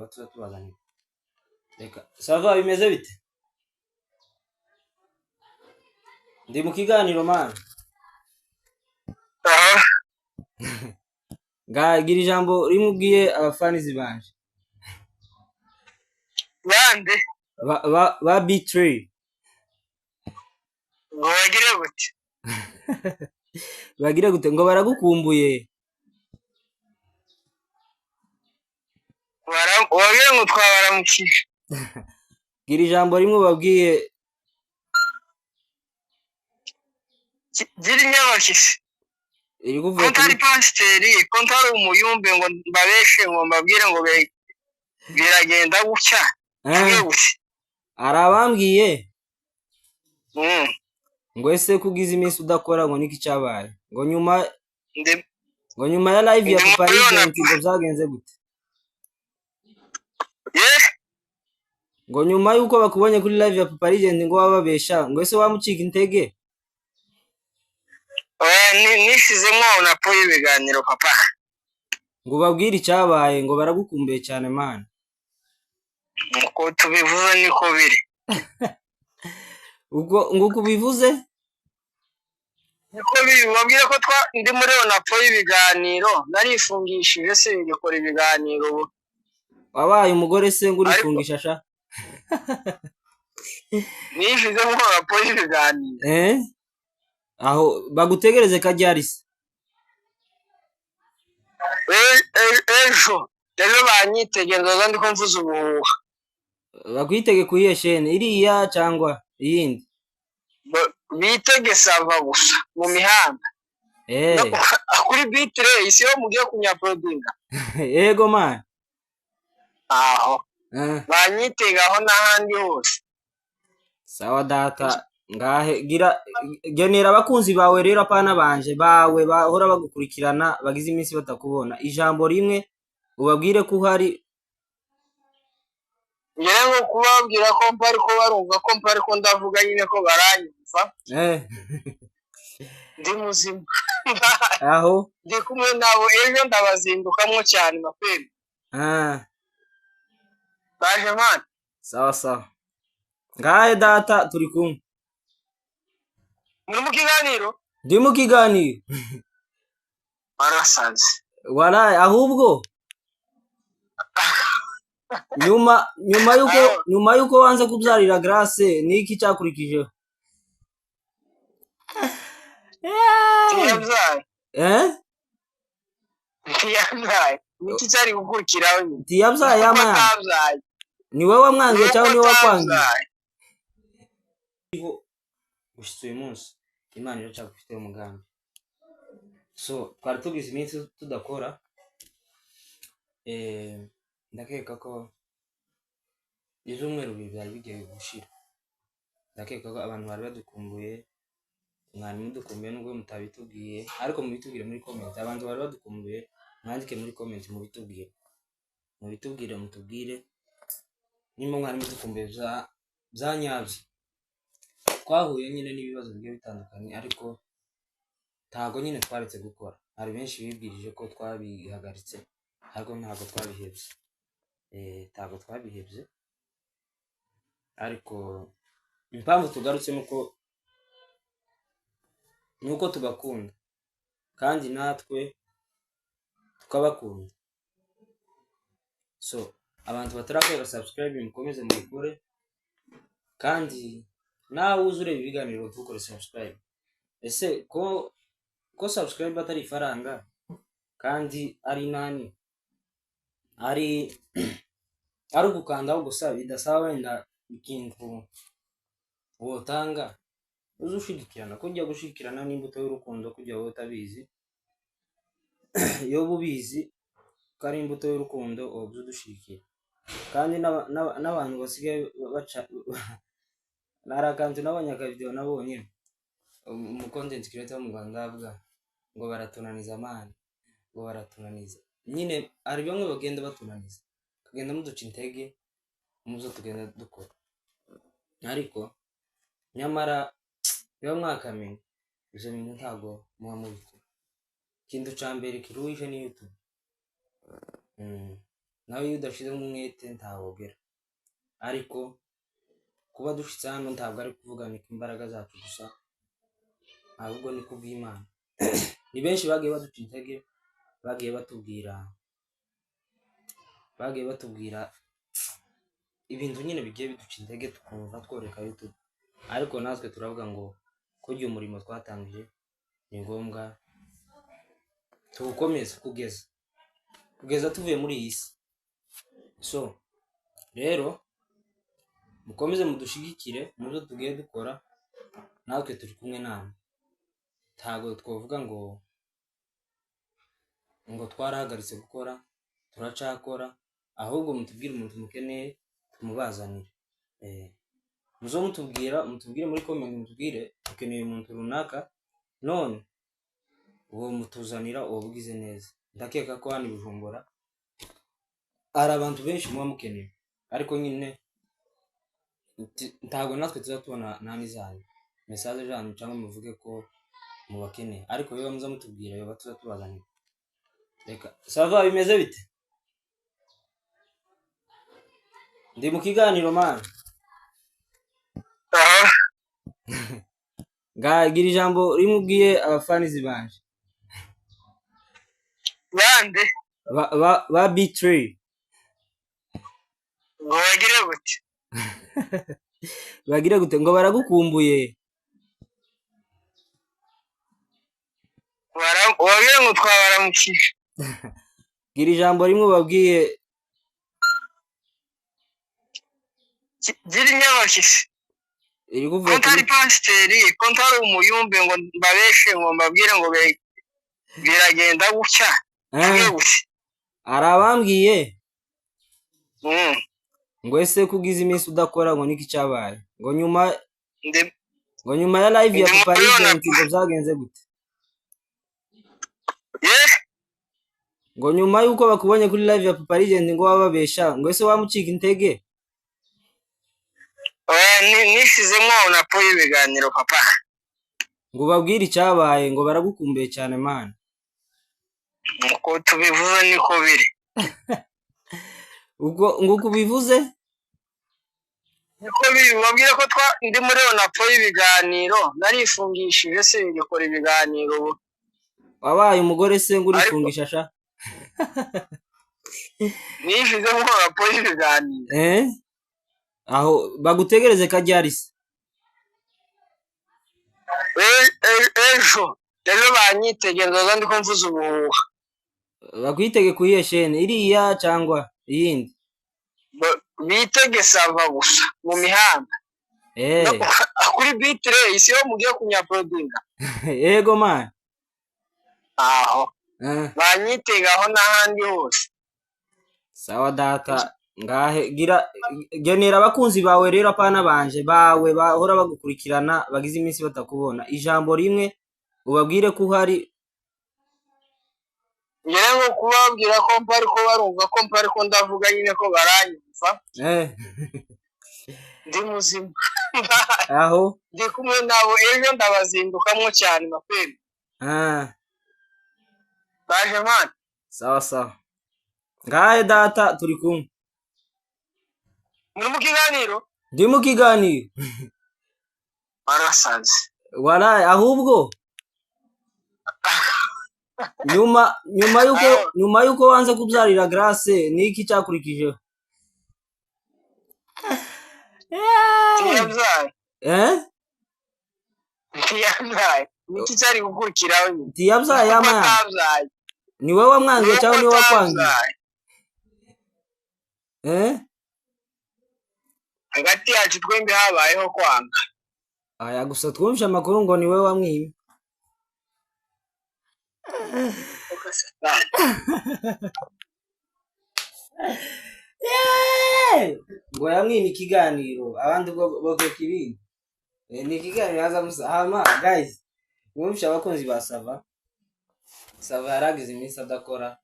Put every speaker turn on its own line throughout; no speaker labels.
tuza tubazanira. Reka, ça va, bimeze bite? Ndi mu kiganiro, man.
Aha.
Ngagira ijambo rimwe ubwiye abafanizi banje.
Bande?
Ba B3.
Ngo bagire gute?
Bagire gute? Ngo baragukumbuye.
Babwire ngo twabaramukije.
Gira ijambo rimwe ubabwiye.
Gira inyabakisi.
Iri
Ko
kuvuye
ntari
kuri
pasiteri, ko ntari umuyumbe ngo mbabeshe, ngo mbabwire ngo biragenda gutya. Tuge
eh
gutya.
Hari abambwiye ngo ese kugize iminsi udakora, ngo niki cyabaye, ngo nyuma
Ndi
ngo nyuma ya live ya
ndi
Papa
muri
Regent, ngo byagenze gute?
Ye.
Ngo nyuma yuko bakubonye kuri live ya Papa Regent, ngo wababesha, ngo ese wamucika intege?
Oya, nishizemo napo y'ibiganiro, papa.
Ngo ubabwire icyabaye, ngo baragukumbuye cyane, man.
Uko tubivuze niko biri.
Ubwo ngo uko ubivuze
Niko biri. Babwire ko twa ndi muri onapo y'ibiganiro, narifungishije, singikora ibiganiro ubu.
Wabaye umugore se ngo
Ariko
urifungisha sha?
Nishizemo onapo y'ibiganiro.
Eh, aho bagutegereze kajyari se?
Ejo banyitege, nzoza ndiko mvuza ubuhuha.
Bakwitege ku iyihe shene, iriya cyangwa iyindi?
Bitege ça va gusa mu mihanda.
Eh.
Kuri bitre isi yo mugiye kunyaprodinga.
Yego, man.
Aho.
Eh.
Banyitega aho n'ahandi hose.
Sawa data, ngahe gira genera abakunzi bawe rero, apana banje, bawe bahora bagukurikirana, bagize iminsi batakubona, ijambo rimwe ubabwire ko uhari.
Ngira ngo kubabwira ko mpari, ko barumva ko mpari, ko ndavuga nyine, ko baranyumva. Ndi muzima.
Aho.
Ndi kumwe nabo, ejo ndabazindukamwo cyane mapema.
Ah.
Baje, man.
Sawa sawa, ngahe data, turi kumwe.
Muri mu kiganiro?
Ndi mu kiganiro.
Warasaze.
Waraye ahubwo nyuma yuko
Aho.
nyuma yuko wanze kubyarira Grace, niki cyakurikijeho?
Ntiyabyaye.
Eh.
Ntiyabyaye, niki cyari gukurikiraho nyine?
Ntiyabyaye.
Nuko
Yama yange.
atabyaye.
Ni wowe wamwangiye
Nuko
cyangwa ni wowe wakwangiye?
atabyaye.
Gushitsa uyu munsi Imana iracyagufiteho umugambi. So twari tugize iminsi tudakora, ndakeka ko ibyumweru 2 byari bigiye gushira. Ndakeka ko abantu bari badukumbuye, mwari mudukumbuye nubwo mutabitubwiye, ariko mubitubwire muri comment. Abantu bari badukumbuye, mwandike muri comment, mubitubwire, mutubwire nimba mwari mudukumbuye bya nyabyo. Twahuye nyine n'ibibazo bigiye bitandukanye, ariko ntago nyine twaretse gukora. Hari benshi bibwirije ko twabihagaritse, ariko ntabwo twabihebye. Ntabwo twabihebye, ariko impamvu tugarutse nuko tubakunda kandi natwe tukabakunda. So abantu batarakora subscribe, mukomeze mubikore, kandi nawe uze ureba ibiganiro ntukore subscribe. Ese ko subscribe atari ifaranga kandi ari nani, ari ugukandaho gusa, bidasaba wenda ikintu wotanga, uze ushigikirana. Kujya gushigikirana n'imbuto y'urukundo, kujya wowe utabizi, iyo uba ubizi ko ari imbuto y'urukundo, uba udushigikira. Kandi n'abantu basigaye baca, hari akantu nabonye, akavideo nabonye, umu content creator wo mu Rwanda avuga ngo baratunaniza, man, ngo baratunaniza nyine. Hari bamwe bagenda batunaniza, tugenda muduca intege mu byo tugenda dukora, ariko nyamara biba mwakamenya ibyo bintu ntabwo muba mubikora. Ikintu cya mbere kiruhije ni YouTube. Nawe iyo udashizemo umwete ntawogera. Ariko kuba dushitse hano ntabwo ari kuvuga ni ku imbaraga zacu gusa, ahubwo ni kubw'Imana. Ni benshi bagiye baduca intege, bagiye batubwira, bagiye batubwira ibintu nyine bigiye biduca intege, tukumva tworeka YouTube. Ariko natwe turavuga ngo kurya umurimo twatangije ni ngombwa tuwukomeze kugeza tuvuye muri iyi si. So rero mukomeze mudushigikire mu byo tugiye dukora, natwe turi kumwe namwe. Ntabwo twavuga ngo twarahagaritse gukora, turacakora, ahubwo mutubwire umuntu mukeneye tumubazanire. Muzo mutubwira, mutubwire muri comment, mutubwire dukeneye umuntu runaka, none uwo mutuzanira uwo bugize neza. Ndakeka ko hano i Bujumbura hari abantu benshi muba mukeneye, ariko nyine ntabwo natwe tuza tubona nani zanyu, message zanyu, cyangwa muvuge ko mubakeneye. Ariko iyo muza mutubwira yoba tuza tubazanira. Reka ça va, bimeze bite? Ndi mu kiganiro man.
Aha.
Ngagira ijambo rimwe ubwiye abafanizi banje.
Bande?
Ba B3.
Ngo bagire gute?
Bagire gute? Ngo baragukumbuye.
Ubabwire ngo twabaramukije.
Gira ijambo rimwe ubabwiye.
Gira inyabakisi.
Iri
Ko
kuvuga
ntari
kuri
pasiteri, ko ntari umuyumbe ngo mbabeshe, ngo mbabwire ngo biragenda gutya, tuge gutya.
Hari abambwiye ngo ese ko ugize iminsi udakora, ngo niki cyabaye, ngo nyuma
Ndi
ngo nyuma ya live ya
ndi
Papa
muri
Regent ngo byagenze gute?
Ye.
Ngo nyuma yuko bakubonye kuri live ya Papa Regent ngo wababesha, ngo ese wamucika intege?
Oya, nishizemo napo y'ibiganiro papa.
Ngo ubabwire icyabaye, ngo baragukumbuye cyane man.
Uko tubivuze niko biri.
Ubwo ngo uko ubivuze
niko biri. Ubabwire ko twa ndi muri onapo y'ibiganiro, narifungishije singikora ibiganiro ubu.
Wabaye umugore se ngo
Ariko
urifungisha sha?
Nishizemo onapo y'ibiganiro.
Aho bagutegereze kajyari se?
Ejo banyitege, nzoza ndiko mvuza ubuhuha.
Bakwitege kuri iyo shene iriya cyangwa iyindi?
Bitege ça va gusa mu mihanda. Kuri bitire isi yo mugiye kunyaprodinga.
Yego man.
Aho banyitega aho n'ahandi hose.
Sawa data, ngahe gira genera abakunzi bawe rero, apana banje, bawe bahora bagukurikirana bagize iminsi batakubona, ijambo rimwe ubabwire ko uhari.
Ngira ngo kubabwira ko mpari, ko barumva ko mpari, ko ndavuga nyine ko baranyumva. Ndi muzima.
Aho.
Ndi kumwe nabo, ejo ndabazindukamwo cyane mapema. Baje man.
Sawa sawa, ngahe data, turi kumwe.
Muri mu kiganiro?
Ndi mu kiganiro.
Warasaze.
Waraye ahubwo nyuma yuko
Aho.
Nyuma yuko wanze kubyarira Grace, niki cyakurikijeho?
Ntiyabyaye.
Eh.
Ntiyabyaye, niki cyari gukurikiraho nyine?
Ntiyabyaye.
Nuko
Yama yange
atabyaye.
Ni wowe wamwangiye
Nuko
cyangwa niwe wakwangiye?
atabyaye.
Eh.
Hagati yacu twembi habayeho kwanga.
Aya gusa twumvishe amakuru ngo ni wowe wamwimye.
Uko satani.
Ngo yamwimye ikiganiro, abandi ubwo bageka ibindi. Ni ikiganiro haza musa hama. Guys, mwumvishe abakunzi ba ça va. Ça va yaragize iminsi adakora.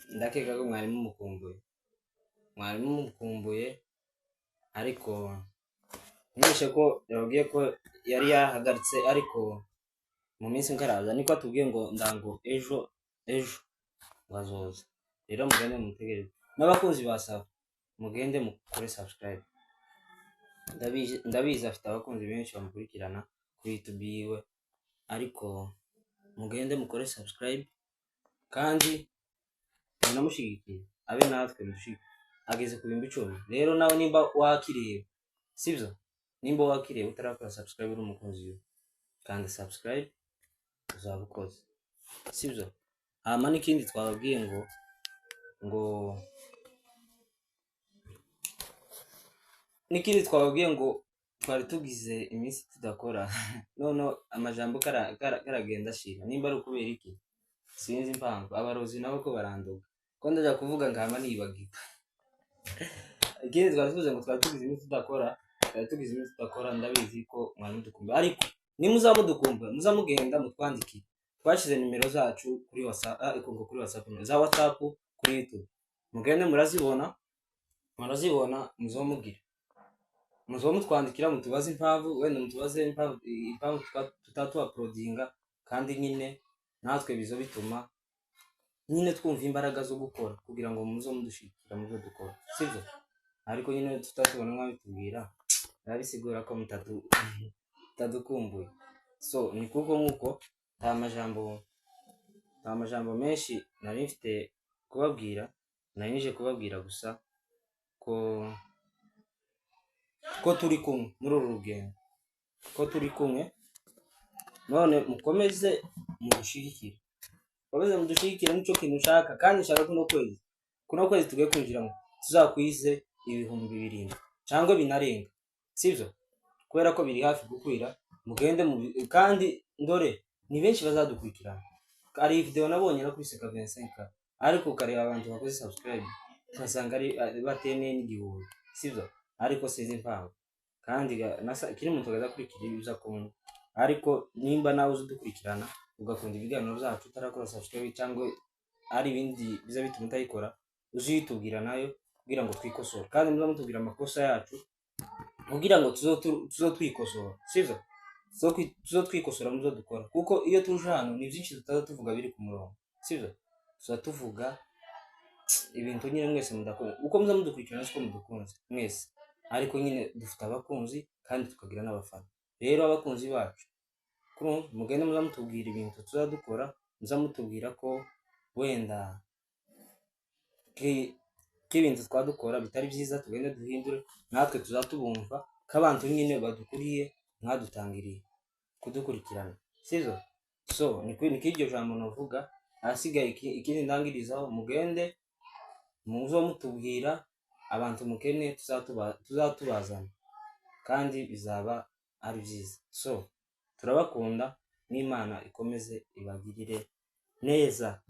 Ndakeka ko mwari mumukumbuye, mwari mumukumbuye, ariko mwumvishe ko yababwiye ko yari yahagaritse, ariko mu minsi nkaraza niko atubwiye ngo ndango ejo ngo azoza. Rero mugende mumutegereze, n'abakunzi ba Sava mugende mukore subscribe. Ndabizi, ndabizi afite abakunzi benshi bamukurikirana kuri YouTube yiwe, ariko mugende mukore subscribe kandi munamushyigikire, abe natwe mushigikire. Ageze ku 10,000. Rero nawe nimba wakireba, sibyo, nimba wakireba utarakora subscribe, uri umukunzi we, kandi subscribe uzaba ukoze, sibyo? Hama n'ikindi twababwiye ngo n'ikindi twababwiye ngo twari tugize iminsi tudakora, none amajambo karagenda ashira. Nimba ari ukubera iki, sinzi impamvu. Abarozi nabo ko baranduga ko ndajya kuvuga ngahama nibagirwa. Ikindi twari tuvuze ngo twari tugize iminsi tudakora, twari tugize iminsi tudakora. Ndabizi ko mwari mudukumbuye, ariko nimuzamudukumbura muzamugenda mutwandikire. Twashyize nimero zacu kuri WhatsApp, ngo kuri WhatsApp, za WhatsApp kuri YouTube, mugende murazibona, murazibona, muzomubwira, muzomutwandikira, mutubaze impamvu, wenda mutubaze impamvu tutatuaprodinga, kandi nyine natwe bizo bituma nyine twumva imbaraga zo gukora kugira ngo muzo mudushikira mu byo dukora, sibyo? Ariko nyine tutatubona mwabitubwira, biba bisigura ko mutadukumbuye. So ni kuko nkuko nta majambo menshi nari mfite kubabwira, nari nije kubabwira gusa ko turi kumwe muri uru rugendo, ko turi kumwe. None mukomeze mudushigikire, mukomeze mudushigikire, nicyo kintu nshaka. Kandi nshaka kuno kwezi tugiye kwinjiramo tuzakwize 7000 cyangwa binarenga, sibyo? Kubera ko biri hafi gukwira. Mugende kandi ndore ni benshi bazadukurikirana. Hari video nabonye no kuri Seka 25, ariko ukareba abantu bakoze subscribe ugasanga ari batene n'igihumbi, sibyo? Ariko sinzi impamvu. Kandi kiri muntu agakurikira ibyo akunda, ariko nimba nawe uzi udukurikirana ugakunda ibiganiro byacu utarakora subscribe cyangwa ari ibindi biza bituma utayikora, uzitubwira nayo kugira ngo twikosore. Kandi muza mutubwira amakosa yacu kugira ngo tuzotwikosora, sibyo? Tuzotwikosora mu byo dukora, kuko iyo tuje hano ni byinshi tutaza tuvuga biri ku murongo, sibyo? Tuza tuvuga ibintu nyine mwese mudakunda. Uko muza mudukurikirana siko mudukunze mwese, ariko nyine dufite abakunzi kandi tukagira n'abafana. Rero abakunzi bacu, kurumva, mugende muza mutubwira ibintu tuzadukora, muza mutubwira ko wenda k'ibintu twadukora bitari byiza, tugende duhindure, natwe tuzatubumva k'abantu nyine badukuriye mwadutangiriye kudukurikirana, sibyo? So ni k'iryo jambo navuga. Ahasigaye ikindi ndangirizaho, mugende muzo mutubwira abantu mukene, tuzatubazana kandi bizaba ari byiza. So turabakunda, n'Imana ikomeze ibagirire neza.